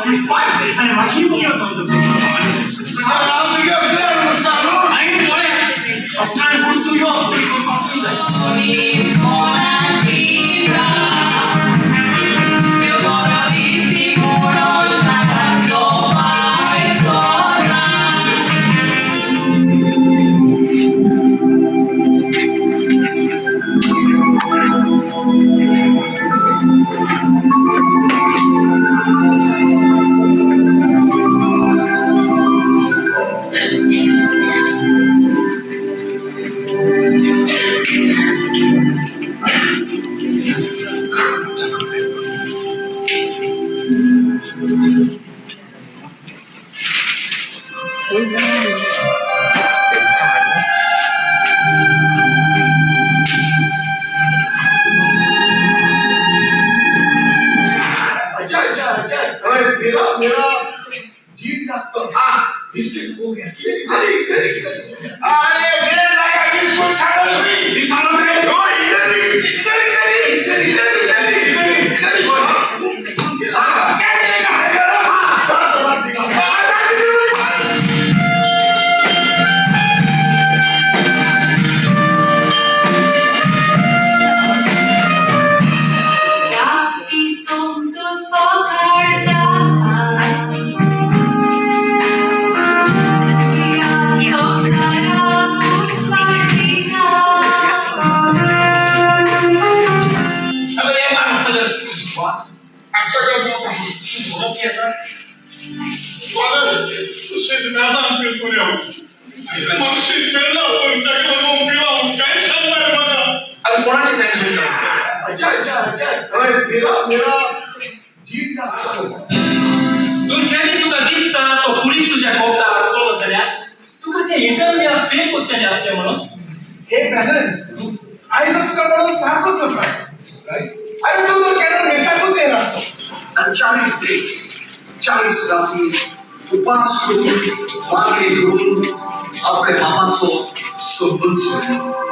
45 आनी मागीर हांव तुगे प्लेयर दिसता न्हू. मागीर पळय, सकाळीं फुडें तूं यो, तूं करपाकूय जाय. अच्छा अच्छा अच्छा, अरे मेरा मेरा जीत का तो हाँ मिस्टेक हो गया. अरे इधर इधर, अरे डेढ़ लाख का बिस्कुट छाड़ो तुम्ही. ओ, इधर इधर इधर इधर इधर इधर इधर. हाँ, क्या करेगा? हाँ, 10,000 दिखा. विश्वास तूं येता. आतां कोणाचें टेन्शन ना. अच्छा अच्छा अच्छा, अरे मेरा मेरा जीत का तूं केन्ना तुका दिसता तो पुलीस तुज्या कोपतार आसतलो जाल्यार तुका ते इंटरव्यूआक फेल करतले आसले म्हणून. हे बॅनन, आयज तुका पळोवन सारको सरप्रायज. अरे, तूं तर केन्ना मेसाकूच येनासलो. आनी 40 दीस 40 राती उपास करून, मागणी करून आपल्या मामाचो संबंद सोडलो.